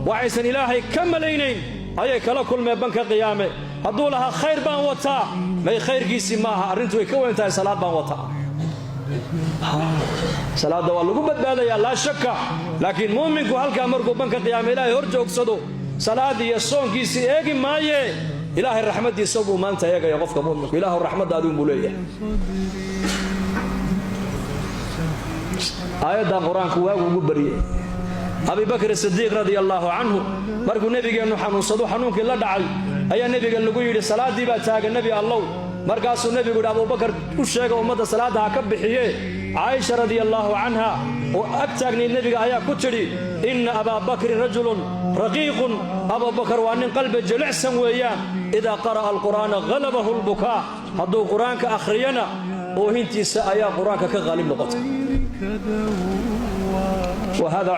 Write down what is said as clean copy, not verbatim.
Waxaysan Ilaahay ka malaynayn ayay kala kulmeen banka qiyaame. Hadduu lahaa khayr baan wataa, may, khayrkiisii maaha, arrintu way ka weyn tahay. Salaad baan wataa, salaadda waa lagu badbaadayaa, laa shaka, laakiin muuminku halkaa markuu banka qiyaame Ilaahay hor joogsado, salaad iyo soonkiisii eegi maaye, Ilaahay raxmaddiisa buu maanta eegaya qofka muuminku. Ilaahu raxmaddaadi unbuu leeyahay. Aayaddan Qur-aanku waagu ugu baryey Abibakr Sidiiq radia allaahu canhu. Markuu nebigeennu xanuunsado, xanuunkii la dhacay, ayaa nebiga lagu yidhi: "Salaaddii baa taagan, Nebi Allow." Markaasuu nebigu yidhi: "Abubakar u sheega, ummadda salaadda ha ka bixiye." Caaisha radia allaahu canha oo ag taagnayd nebiga ayaa ku tidhi: "Inna Abaa Bakrin rajulun raqiiqun." Abubakar waa nin qalbi jilicsan weeyaan. "Idaa qara'a alqur'aana halabahu lbukaa." Hadduu Qur-aanka akhriyana, oohintiisa ayaa Qur-aanka ka qaalib noqota. Wahada